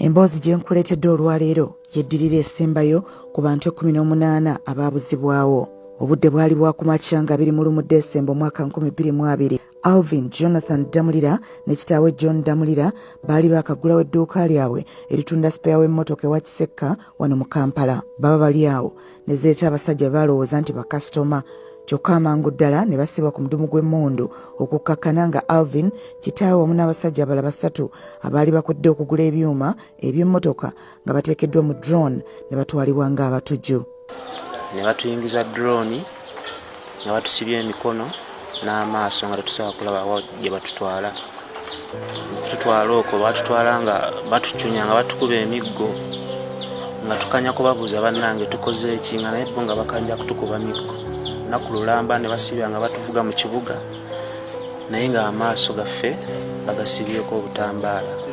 Emboozi gye nkuleetedde olwaleero yeddirira esembayo ku bantu 18 abaabuzibwawo. Obudde bwali bwa kumakya nga 21 Desemba omwaka 2020. Alvin Jonathan Damulira ne kitaawe John Damulira baali baakaggulawo edduuka lyabwe eritunda sipeya w'emmotoka ewa Kisekka wano mu Kampala. Baba bali awo ne zireeta abasajja be balowooza nti bakasitoma kyokka amangu ddala ne bassibwa ku mudumu gw'emmundu okukkakkana nga Alvin kitaawe wamu n'abasajja abalala basatu abaali bakudde okugula ebyuma eby'emmotoka nga bateekeddwa mu drone ne batwalibwa ng'abatujju. Ne batuyingiza drone nga batusibye emikono n'amaaso nga tetusobola kulaba wa gye batutwala. Tutwala okwo batutwala nga batucunya nga batukuba emiggo nga tukanya kubabuuza bannange tukoze ki, nga naye bo nga bakanja kutukuba miggo lunaku lulamba ne basiibya nga batuvuga mu kibuga naye nga amaaso gaffe bagasibyeko obutambaala.